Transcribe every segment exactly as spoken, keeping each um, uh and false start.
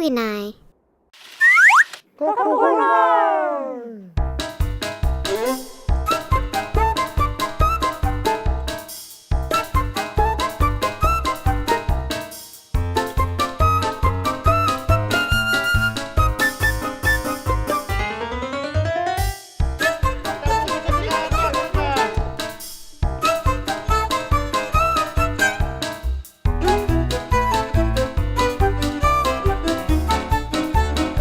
ᐱᓇᐃ.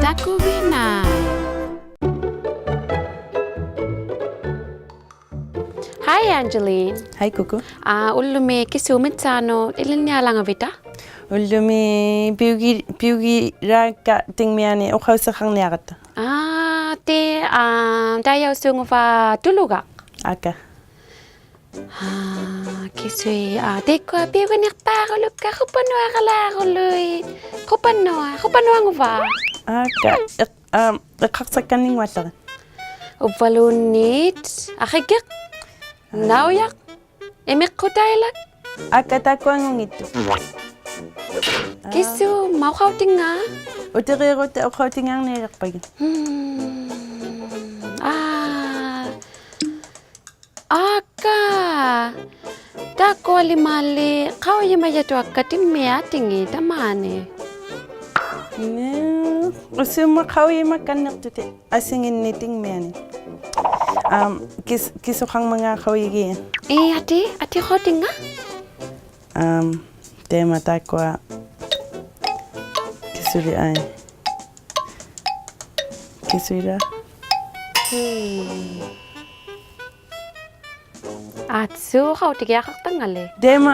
ᑕᑯᒋᓇᐃ. Hi, Angeline. Hi, ᑯᑯ. ᐋ, ᐅᓪᓗᒥ ᑭᓱ ᒥᑦᓵᓄᑦ ᐃᓕᓐᓂᐊᓚᖓᕕᑕ? ᐅᓪᓗᒥ ᐱᐅᒋ-, ᐱᐅᒋᕋᒃᑲ ᑎᖕᒥᐊᓂᒃ ᐅᖃᐅᓯᖃᕐᓂᐊᕋᑦᑕ. ᐋ, ᐊᑏ, ᐋ, ᑕᐃᔭᐅᓲᖑᕙ ᑐᓗᒐᖅ? ᐊᑲ. ᐋ, ᑭᓱᐃᑦ, ᐋ, ᑕᐃᒃᑯᐊ ᐱᐅᒋᓂᖅᐹᕈᓗᒃᑲ ᖁᐸᓄᐊᕋᓛᕈᓗᐃᑦ. ᖁᐸᓄᐊ, ᖁᐸᓄᐊᖑᕙ? ᐊᑲ, ᐃᖅ-, ᐋ, ᐃᖅᑲᖅᓴᒃᑲᓐᓂᙳᐊᓪᓚᕆᒃ. ᐅᕝᕙᓘᓐᓃᑦ, ᐊᕿᒡᒋᖅ, ᐋ, ᓇᐅᔭᖅ, ᐃᒥᖅᑯᑕᐃᓚᒃ. ᐊᑲ ᑖᒃᑯᐊᖑᙱᑦᑐᖅ. ᑭᓱ, ᒪᐅᖃᐅᑎᙵ? ᐅᑎᕆᕈᑦᑕ ᐅᖃᐅᑎᙵᕐᓂᐊᓕᖅᐸᒋᑦ. ᒻᒻ. ᐋ. ᐊᑲ. ᑖᒃᑯᐊᓕᒫᓪᓕ ᖃᐅᔨᒪᔭᑐᐊᒃᑲ ᑎᖕᒥᐊᑦ ᐊᑎᖏᑦ ᑕᒫᓂ. ᓃ, ᐅᓱᒪ ᖃᐅᔨᒪᒃᑲᓐᓂᖅᑐᑎᑦ ᐊᓯᖏᓐᓂᑦ ᑎᖕᒥᐊᓂᑦ. ᐊᒻ, ᑭᓱ-, ᑭᓱᖃᕐᒪᖔᑦ ᖃᐅᔨᒋᔭᒃ. ᐄ, ᐊᑏ, ᐊᑏ ᖃᐅᑎᙵ? ᐊᒻ, ᑕᐃᒪ ᑖᒃᑯᐊ ᑭᓱᓕ ᐊᐃ. ᑭᓱᐃᓛ. ᒻᒻ. ᐊᑦᓱ ᖃᐅᑎᒋᐊᖃᖅᑕᖓᓕ. ᑕᐃᒪ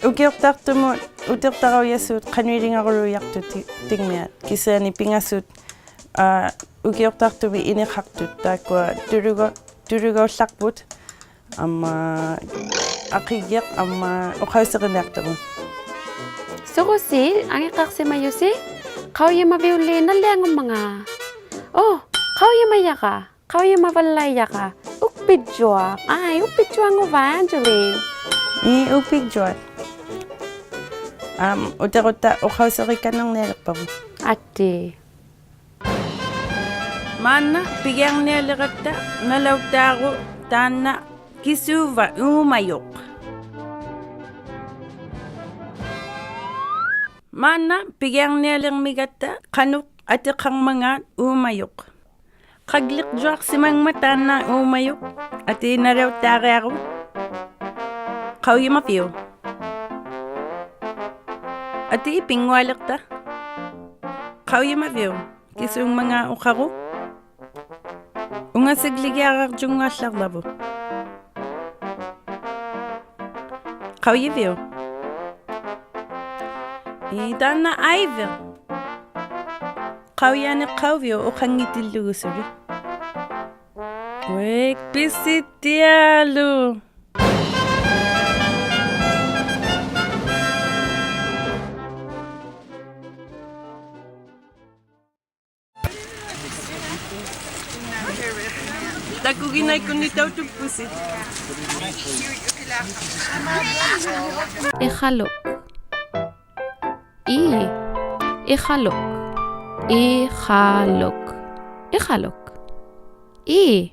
ᐅᑭᐅᖅᑕᖅᑐᒧᑦ ᐅᑎᖅᑕᕋᐅᔭᓲᑦ ᖃᓄᐃᓕᖓᕈᓘᔭᖅᑐᑦ ᑎ-, ᑎᖕᒥᐊᑦ. ᑭᓯᐊᓂ ᐱᖓᓱᑦ, ᐋ, ᐅᑭᐅᖅᑕᖅᑐᒥ ᐃᓂᖃᖅᑐᑦ ᑖᒃᑯᐊ ᑐᓗᒐ-, ᑐᓗᒐᐅᓪᓚᕐᐳᑦ. ᐊᒻᒪ ᐊᕿᒡᒋᖅ, ᐊᒻᒪ ᐅᖃᐅᓯᕆᓂᐊᖅᑕᕗᑦ. ᓱᕈᓰᑦ, ᐊᖏᕐᕋᖅᓯᒪᔪᓯ, ᖃᐅᔨᒪᕕᐅᓪᓕ ᓇᓪᓕᐊᖑᒻᒪᖔᑦ? ᐆ, ᖃᐅᔨᒪᔭᕋ. ᖃᐅᔨᒪᕙᓪᓚᐃᔭᕋ. ᐅᒃᐱᒡᔪᐊᖅ. ᐊᐃ, ᐅᒃᐱᒡᔪᐊᖑᕙ, Angeline? ᐄ, ᐅᒃᐱᒡᔪᐊᖅ. ᐊᒻ, ᐅᑎᕈᑦᑕ ᐅᖃᐅᓯᕆᒃᑲᓐᓂᕐᓂᐊᓕᖅᐸᕗᑦ. ᐊᑏ. ᒫᓐᓇ ᐱᒋᐊᕐᓂᐊᓕᕋᑦᑕ ᓇᓚᐅᑦᑖᕈᒃ ᑖᓐᓇ ᑭᓲᕙ ᐆᒪᔪᖅ. ᒫᓐᓇ ᐱᒋᐊᕐᓂᐊᓕᕐᒥᒐᑦᑕ ᖃᓄᖅ ᐊᑎᖃᕐᒪᖔᑦ ᐆᒪᔪᖅ. ᖃᒡᓕᒡᔪᐊᖅᓯᒪᖕᒪᑦ ᑖᓐᓇ ᐆᒪᔪᖅ. ᐊᑏ ᓇᓚᐅᑦᑖᕆᐊᕈᒃ. ᖃᐅᔨᒪᕕᐅᒃ? ᐊᑏ ᐱᙳᐊᓕᖅᑕ. ᖃᐅᔨᒪᕕᐅᒃ? ᑭᓲᖕᒪᖔᑦ ᐅᖃᕈᒃ. ᐅᖓᓯᒡᓕᒋᐊᕐᕋᕐᔪᙳᐊᓪᓚᕐᓚᕗᑦ. ᖃᐅᔨᕕᐅᒃ? ᐄ, ᑖᓐᓇ ᐊᐃᕕᖅ. ᖃᐅᔨᐊᓂᖅᑲᐅᕕᐅᒃ ᐅᖃᙱᑎᓪᓗᒍ ᓱᓕ? ᐅᐃᒃ, ᐱᓯᑎᐊᓗᒃ. ᑕᑯᒋᓇᐃᒃᑯᓐᓂᑦᑕᐅᖅ ᑐᒃᐳᓯ. ᐃᖃᓗᒃ. ᐃ. ᐃᖃᓗᒃ. ᐃᖃᓗᒃ. ᐃᖃᓗᒃ. ᐃ.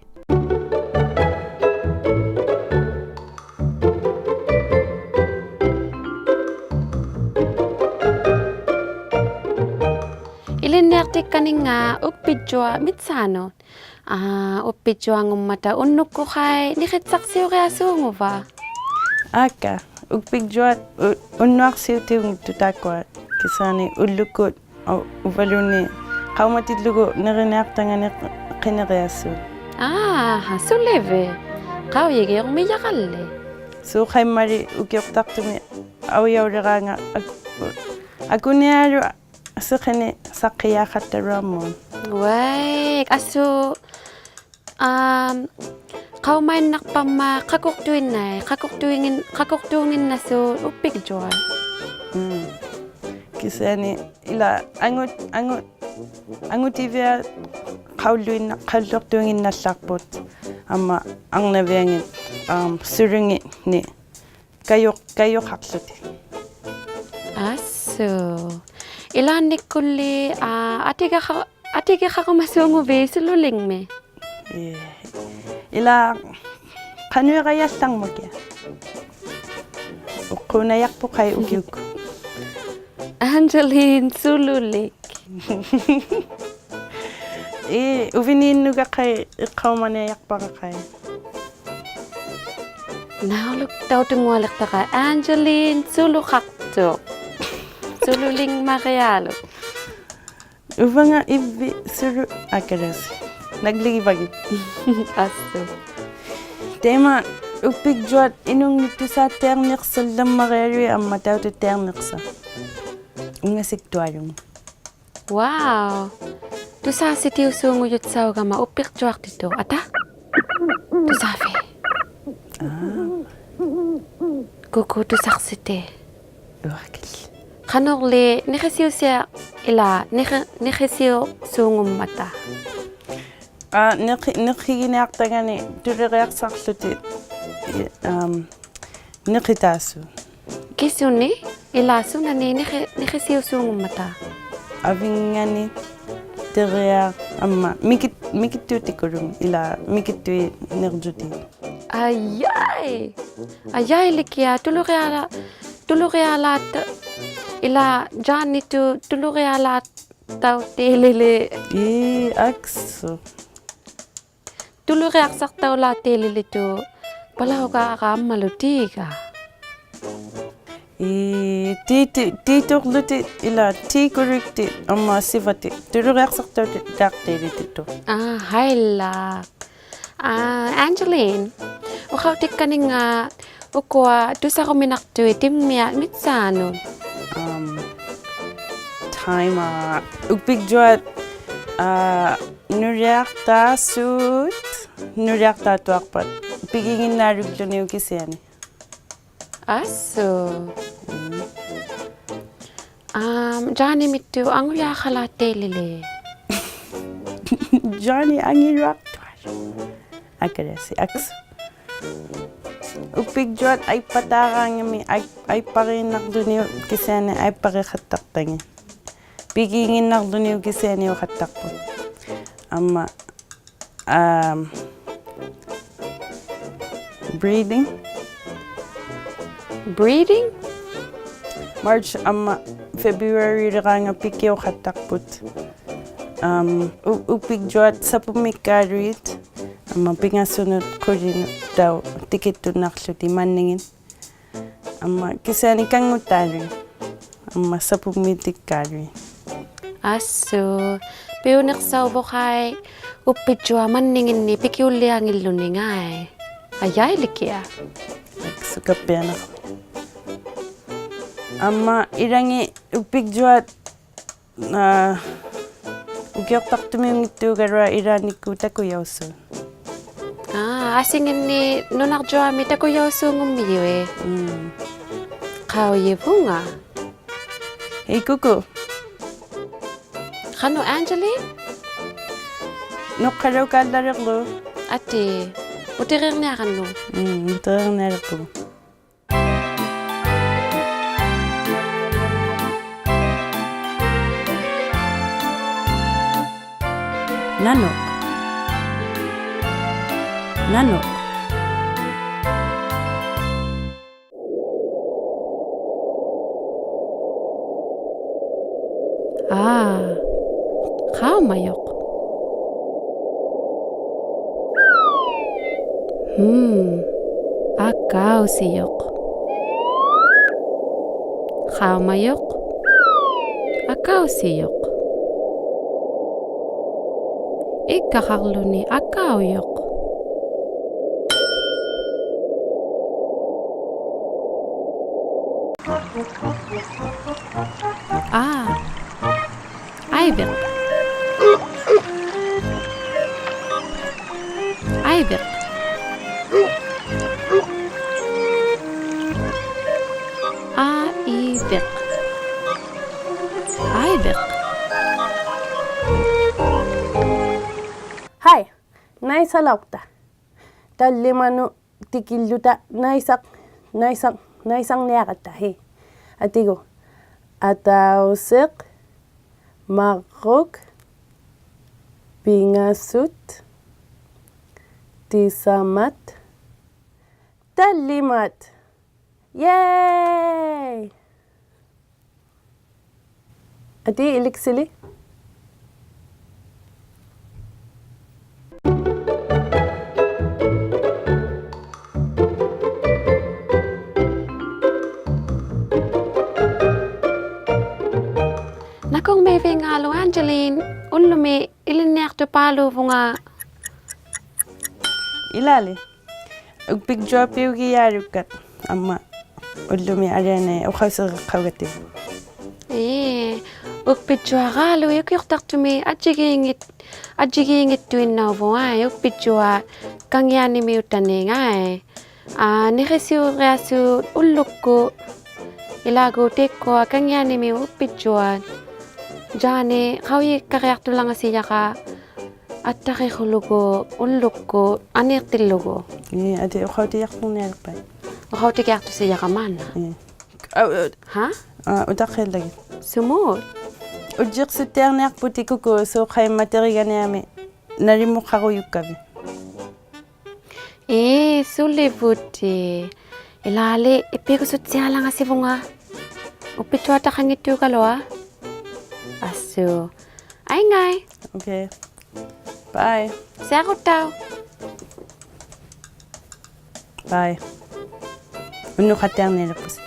ᐃᓕᓐᓂᐊᖅᑎᒃᑲᓐᓂᙵ ᐅᒃᐱᒡᔪᐊᑉ ᒥᑦᓵᓄᑦ. ᐋ, ᐅᒃᐱᒡᔪᐊᖑᒻᒪᑕ ᐅᓐᓄᒃᑯᖃᐃ ᓂᕿᑦᓴᖅᓯᐅᕆᐊᓲᖑᕙ? ᐊᑲ, ᐅᒃᐱᒡᔪᐊᑦ ᐅ-, ᐅᓐᓄᐊᖅᓯᐅᑎᐅᙱᑦᑐᑦ ᑖᒃᑯᐊ, ᑭᓯᐊᓂ ᐅᓪᓗᒃᑯᑦ ᐅ-, ᐅᕝᕙᓘᓐᓃᑦ ᖃᐅᒪᑎᓪᓗᒍ ᓂᕆᓂᐊᖅᑕᖓᓂ ᕿᓂᕆᐊᓲᑦ. ᐋ, ᓱᓕᕖᑦ. ᖃᐅᔨᒋᐅᕐᒥᔭᕋᓕ. ᓲᖃᐃᒻᒪᓕ ᐅᑭᐅᖅᑕᖅᑐᒥ ᐊᐅᔭᐅᓕᕌᖓᑦ ᐊᒃ-, ᐊᑯᓂᐊᓗᒃ ᓯᕿᓂᖅᓴᖅᑭᔮᖃᑦᑕᓗᐊᒧᑦ. ᐅᐊᐃᒃ, ᐊᓱ, ᐊᒻ, ᖃᐅᒪᐃᓐᓇᖅᐸᒻᒪᑦ ᖃᑯᖅᑐᐃᓐᓇᐃᑦ, ᖃᑯᖅᑑᖏᓐ-, ᖃᑯᖅᑑᖏᓐᓇᓲᑦ ᐅᒃᐱᒡᔪᐊᑦ. ᒻᒻ. ᑭᓯᐊᓂ ᐃᓛᒃ ᐊᖑᑦ-, ᐊᖑᑦ-, ᐊᖑᑎᕕᐊᑦ ᖃᐅᓪᓗᐃᓐᓇ-, ᖃᐅᓪᓗᖅᑑᖏᓐᓇᓪᓚᖅᐳᑦ, ᐊᒻᒪ ᐊᕐᓇᕕᐊᖏᑦ, ᐊᒻ, ᓱᓗᖏᓐᓂᒃ ᑲᔪᖅ-, ᑲᔪᖃᖅᖢᑎᒃ. ᐊᓱ. ᐃᓛᓐᓂᒃᑯᓪᓕ, ᐋ, ᐊᑎᒐᖃ-, ᐊᑎᒐᖃᕈᒪᓲᖑᕕᑦ ᓱᓗᓕᖕᒥ? ᐄ. ᐃᓛ ᖃᓄᐃᕋᔭᓪᓚᕐᒪᑭᐊᖅ. ᐅᖅᑰᓇᔭᖅᐳᖃᐃ ᐅᑭᐅᒃᑯᑦ. Angeline ᓱᓗᓕᒃ. ᐄ, ᐅᕕᓃᓐᓄᒐᖃᐃ ᐃᖅᑲᐅᒪᓂᐊᔭᖅᐸᕋᖃᐃ. ᓇᐅᓗᒃ ᑕᐅᑐᙳᐊᓕᖅᑕᕋ Angeline ᓱᓗᖃᖅᑐᖅ. ᓱᓗᓕᖕᒪᕆᐊᓗᒃ. ᐅᕙᖓ ᐃᕝᕕᑦ ᓱᓗ ᐊᑲᓚᓯ. ᓇᒡᓕᒋᕙᒋᑦ. ᐊᓱ. ᑕᐃᒪ ᐅᒃᐱᒡᔪᐊᑦ ᐃᓄᖕᓂᒃ ᑐᓵᑦᑎᐊᕐᓂᖅᓴᓪᓚᒻᒪᕆᐊᓗᐃᑦ ᐊᒻᒪ ᑕᐅᑐᑦᑎᐊᕐᓂᖅᓴᖅ. ᐅᖓᓯᒃᑐᐊᓗᖕᒪᑦ. Wow. ᑐᓵᓯᑎᐅᓲᖑᔪᑦᓴᐅᒐᒪ ᐅᒃᐱᒡᔪᐊᖅᑎᑐᑦ. ᐊᑕ? ᑐᓵᕖᑦ? ᐋ. ᑯᑯ ᑐᓴᖅᓯᑎ. ᐅᐊᑭᓪ. ᖃᓄᕐᓕ ᓂᕿᓯᐅᓯᐊ ᐃᓛ ᓂᕿ-, ᓂᕿᓯᐅᓲᖑᒻᒪᑕ? ᐋ, ᓂᕿ-, ᓂᕿᒋᓂᐊᖅᑕᖓᓂ ᑐᓗᕆᐊᖅᓴᖅᖢᑎᒃ, ᐃ-, ᐊᒻ, ᓂᕿᑖᓲᑦ. ᑭᓱᓂᒃ ᐃᓛ ᓱᓇᓂᒃ ᓂᕿ-, ᓂᕿᓯᐅᓲᖑᒻᒪᑕ? ᐊᕕᙵᓂᒃ, ᑎᕆᐊᖅ, ᐊᒻᒪ ᒥᑭᑦ-, ᒥᑭᑦᑐᑎᑯᓗᖕᒪᑦ, ᐃᓛ ᒥᑭᑦᑐᐃᑦ ᓂᕐᔪᑏᑦ. ᐊᔭᐃ! ᐊᔭᐃᓕᑭᐊᖅ, ᑐᓗᕆᐊᓚ-, ᑐᓗᕆᐊᓚᑦᑕ, ᐃᓛ ᔮᓂᑐᑦ ᑐᓗᕆᐊᓚᑦᑕᐅᑎᓕᓕ. ᐄ, ᐊᒃᓱ. ᑐᓗᕆᐊᖅᓴᖅᑕᐅᓚᑎᓕᓕᑐᑦ ᐸᓚᐅᒑᕋ ᐊᒻᒪᓗ ᑏᒐ. ᐄ, ᑏ-, ᑏ-, ᑏᑐᕐᓗᑎᒃ ᐃᓛ ᑏᑯᓗᒃᑎᒃ ᐊᒻᒪ ᓯᕙᑎᒃ. ᑐᓗᕆᐊᖅᓴᖅᑕᐅᑎᓛᖅᑎᓕᑎᑐᑦ. ᐋ, ᕼᐊᐃᓛ. ᐋ, Angeline. ᐅᖃᐅᑎᒃᑲᓐᓂᙵ ᐅᑯᐊ ᑐᓴᕈᒥᓇᖅᑐᐃᑦ ᑎᒻᒥᐊᑦ ᒥᑦᓵᓄᑦ. ᐊᒻ, ᑕᐃᒪ. ᐅᒃᐱᒡᔪᐊᑦ, ᐋ, ᓄᓕᐊᖅᑖᓲᑦ, ᓄᓕᐊᖅᑖᑐᐊᖅᐸᑦ. ᐱᒋᖏᓐᓇᕐᓗᓂᐅᒃ ᑭᓯᐊᓂ. ᐊᓱ. ᒻᒻ. ᐊᒻ, ᔮᓂᒥᑦᑐᑦ ᐊᖑᔮᖃᓚᑎᓕᓕ. ᔮᓂ ᐊᖏᔪᐊᖅᑐᐊᓗᒃ. ᐊᑲᓚᓯ ᐊᒃᓱ. ᐅᒃᐱᒡᔪᐊᑦ ᐊᐃᑉᐸᑖᕌᖓᒥᒃ ᐊᐃ-, ᐊᐃᑉᐸᕇᓐᓇᕐᓗᓂᐅᒃ ᑭᓯᐊᓂ ᐊᐃᑉᐸᕆᖃᑦᑕᖅᑕᖏᑦ. ᐱᒋᖏᓐᓇᕐᓗᓂᐅᒃ ᑭᓯᐊᓂᐅᖃᑦᑕᖅᐳᑦ. ᐊᒻᒪ ᐊᒻ, breeding. Breeding? March ᐊᒻᒪ February-ᓕᕌᖓᑦ ᐱᑭᐅᖃᑦᑕᖅᐳᑦ. ᐊᒻ, ᐅ-, ᐅᒃᐱᒡᔪᐊᑦ ᓴᐳᒻᒥᒃᑳᓗᐃᑦ. ᐊᒻᒪ ᐱᖓᓱᓄᑦ ᖁᓕᓄᑦᑕᐅᖅ ᑎᑭᑦᑐᓐᓇᕐᓗᑎᒃ ᒪᓐᓂᖏᑦ. ᐊᒻᒪ ᑭᓯᐊᓂ ᑲᙳᑦᑖᓗᐃᑦ. ᐊᒻᒪ ᓴᐳᒻᒥᑎᒃᑳᓗᐃᑦ. ᐊᓱ, ᐱᐅᓂᖅᓴᐅᕗᖃᐃ ᐅᒃᐱᒡᔪᐊᑦ ᒪᓐᓂᖏᓐᓂᒃ ᐱᑭᐅᓪᓕᐊᖏᓪᓗᓂᖓᐃ. ᐊᔭᐃᓕᑭᐊᖅ. ᐊᒃᓱᑲᑉᐱᐊᓇᖅ. ᐊᒻᒪ ᐃᓚᖏᑦ ᐅᒃᐱᒡᔪᐊᑦ ᐋ, ᐅᑭᐅᖅᑕᖅᑐᒥᐅᙱᑦᑑᒐᓗᐊᑦ ᐃᓛᓐᓂᒃᑯᑦ ᑕᑯᔭᐅᓲᑦ. ᐋ, ᐊᓯᖏᓐᓂᒃ ᓄᓇᕐᔪᐊᒥ ᑕᑯᔭᐅᓲᖑᒻᒥᔪᐃᑦ. ᒻᒻ. ᖃᐅᔨᕗᖓ. ᕼᐃ ᑯᑯ. ᖃᓄᖅ Angeline? ᓄᖅᑲᓚᐅᑳᓪᓚᓕᕐᓗᒃ. ᐊᑏ, ᐅᑎᕆᕐᓂᐊᕋᓐᓄᒃ. ᒻᒻ, ᐅᑎᕆᕐᓂᐊᓕᕐᓗᒃ. ᓇᓄᖅ. ᓇᓄᖅ. ᐋ, ᖃᐅᒪᔪᖅ. ᒻᒻ, ᐊᑲᐅᓯᔪᖅ. ᖃᐅᒪᔪᖅ. ᐊᑲᐅᓯᔪᖅ. ᐃᒡᒐᖃᕐᓗᓂ ᐊᑲᐅᔪᖅ. ᐋ. ᐊᐃᕕᖅ. ᐊᐃᕕᖅ. ᐊᐃᕕᖅ. ᐊᐃᕕᖅ. ᕼᐊᐃ, ᓇᐃᓴᓚᐅᖅᑕ. ᑕᓪᓕᒪᓄᑦ ᑎᑭᓪᓗᑕ ᓇᐃᓴᖅ, ᓇᐃᓴᖅ, ᓇᐃᓴᕐᓂᐊᕋᑦᑕ, ᕼᐃ. ᐊᑏᒎᖅ. ᐊᑕᐅᓯᖅ, ᒪᕐᕉᒃ, ᐱᖓᓱᑦ, ᑎᓴᒪᑦ, ᑕᓪᓕᒪᑦ. Yay! ᐊᑏ ᐃᓕᑦᓯᓕ. ᓇᑯᕐᒦᕕᙶᓗᒃ Angeline, ᐅᓪᓗᒥ ᐃᓕᓐᓂᐊᖅᑐᐹᓘᕗᖓ. ᐃᓛᓕ. ᐅᒃᐱᒡᔪᐊᑉ ᐱᐅᒋᔮᓗᒃᑲ, ᐊᒻᒪ ᐅᓪᓗᒥ ᐊᓕᐊᓇᐃ ᐅᖃᐅᓯᕆᖅᑲᐅᒐᑦᑎᒍ. ᐄ, ᐅᒃᐱᒡᔪᐊᕌᓗᒃ ᐅᑭᐅᖅᑕᖅᑐᒥ ᐊᔾᔨᒌᙱᑦ-, ᐊᔾᔨᒌᙱᑦᑐᐃᓐᓇᐅᕗᖓ, ᐊᐃ, ᐅᒃᐱᒡᔪᐊᑦ ᑲᖏᐊᓂᒥᐅᑕᓂᖓᐃ. ᐋ, ᓂᕿᓯᐅᕆᐊᓲᑦ ᐅᓪᓗᒃᑯᑦ, ᐃᓛᒎᖅ ᑕᐃᒃᑯᐊ ᑲᖏᐊᓂᒥᐅᑦ ᐅᒃᐱᒡᔪᐊᑦ. ᔮᓂ, ᖃᐅᔨᒃᑲᕆᐊᖅᑐᓚᖓᓯᔭᕋ, ᐊᑦᑕᕆᖁᓗᒍ, ᐅᓪᓗᒃᑯᑦ, ᐊᓃᖅᑎᓪᓗᒍ. ᐄ, ᐊᑏ ᐅᖃᐅᑎᒋᐊᖅᑐᕐᓂᐊᓕᖅᐸᐃ. ᐅᖃᐅᑎᒋᐊᖅᑐᓯᔭᕋ ᒫᓐᓇ. ᐄ. ᐊᐅ, ᐊᐅ. ᕼᐋ? ᐋ, ᐅᑕᖅᑭᓪᓚᒋᑦ. ᓱᒧᑦ? ᐅᔾᔨᖅᓱᑦᑎᐊᕐᓂᐊᖅᐳᑎᑦ ᑯᑯ ᓲᖃᐃᒻᒪ ᑎᕆᒐᓐᓂᐊᒥ ᓇᓕᒧᖃᕈᔪᒃᑲᕕᑦ. ᐄ, ᓱᓕᕗᑎᑦ. ᐃᓛᓕ, ᐃᑉᐱᒍᓱᑦᓯᐊᓚᖓᓯᕗᖓ. ᐅᒃᐱᒡᔪᐊᑦᑕᖃᙱᑦᑑᒐᓗᐊᖅ. ᐊᓱ. ᐊᐃᙵᐃ. Okay. Bye. ᓯᐊᕈᑦᑕᐅᖅ. Bye. ᐅᓐᓄᖃᑦᑎᐊᕐᓂᐊᓕᖅᐳᓯ.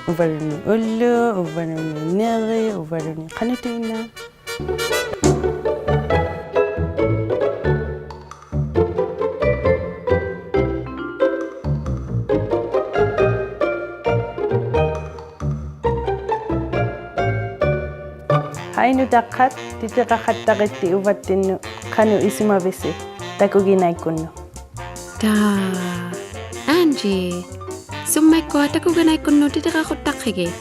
ᐅᕝᕙᓘᓐᓃᑦ ᐅᓪᓗ, ᐅᕝᕙᓘᓐᓃᑦ ᓂᕆ, ᐅᕝᕙᓘᓐᓃᑦ ᖃᓄᑐᐃᓐᓇᖅ. Hi ᓄᑕᖅᑲᑦ, ᑎᑎᕋᖃᑦᑕᕆᑦᑎ ᐅᕙᑦᑎᓐᓄᑦ ᖃᓄᖅ ᐃᓱᒪᕕᓯ ᑕᑯᒋᓇᐃᒃᑯᓐᓄᑦ. ᑖ, Angie, ᓱᒻᒪᐃᒃᑯᐊ ᑕᑯᒋᓇᐃᒃᑯᓐᓄᑦ ᑎᑎᕋᖁᑦᑕᕆᒋᑦ?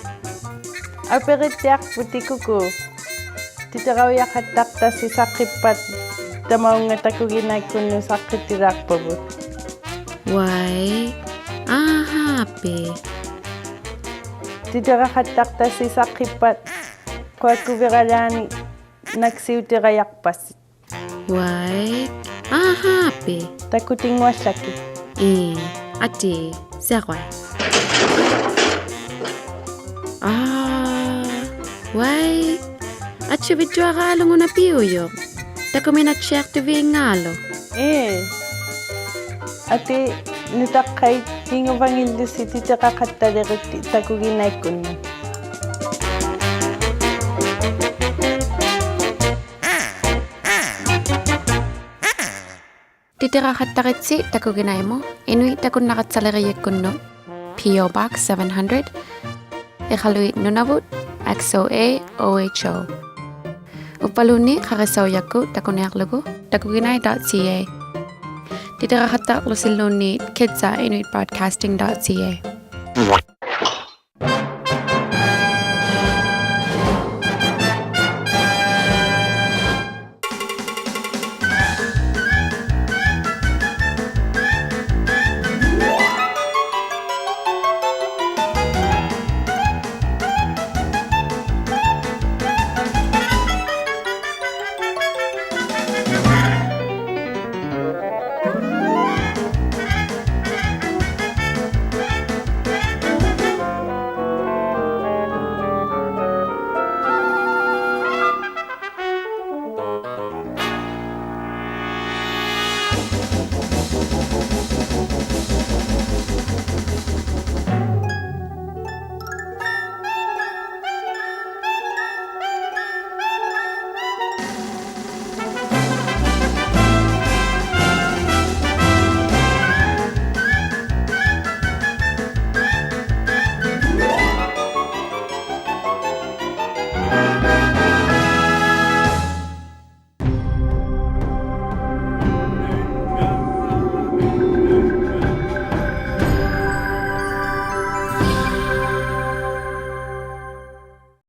ᐊᐱᕆᑦᑎᐊᖅᐳᑎᑦ ᑯᑯ. ᑎᑎᕋᐅᔭᖃᑦᑕᖅᑕᓯ ᓴᖅᑭᑉᐸᑦ ᑕᒪᐅᖓ ᑕᑯᒋᓇᐃᒃᑯᓐᓄᑦ ᓴᖅᑭᑎᓛᖅᐸᕗᑦ. ᐅᐊᐃ, ᐊᕼᐋᐱ. ᑎᑎᕋᖃᑦᑕᖅᑕᓯ ᓴᖅᑭᑉᐸᑦ ᖁᐊᒃᑯᕕᕋᓛᓂ ᓇᒃᓯᐅᑎᕋᔭᖅᐸᓯ. ᐅᐊᐃ, ᐊᕼᐋᐱ. ᑕᑯᑎᙳᐊᓪᓚᒃᑭᑦ. ᐄ, ᐊᑏ, ᓯᐊᕈᐊᐃ. ᐋ, ᐅᐊᐃ. ᐊᑦᓯᕕᒡᔪᐊᕌᓗᒃ ᐅᓇ ᐱᐅᔪᖅ. ᑕᑯᒥᓇᑦᓯᐊᖅᑐᕕᙵᓗᒃ. ᐄ. ᐊᑏ ᓄᑕᖅᑲᐃᑦ ᑭᖑᕙᙱᓪᓗᓯ ᑎᑎᕋᖃᑦᑕᓕᕆᑦᑎ ᑕᑯᒋᓇᐃᒃᑯᓐᓄᑦ. ᑎᑎᕋᖃᑦᑕᕆᑦᓯ ᑕᑯᒋᓇᐃᒧᑦ, ᐃᓄᐃᑦ ᑕᑯᓐᓇᕋᑦᓴᓕᕆᔨᒃᑯᓐᓄᑦ, P O Box seven hundred, ᐃᖃᓗᐃᑦ, ᓄᓇᕗᑦ, X O A O H O. ᐅᕝᕙᓘᓐᓃᑦ ᖃᕆᓴᐅᔭᒃᑯᑦ ᑕᑯᓂᐊᕐᓗᒍ, takuginai dot C A. ᑎᑎᕋᖃᑦᑕᕐᓗᓯᓘᓐᓃᑦ kids at inuit broadcasting dot C A.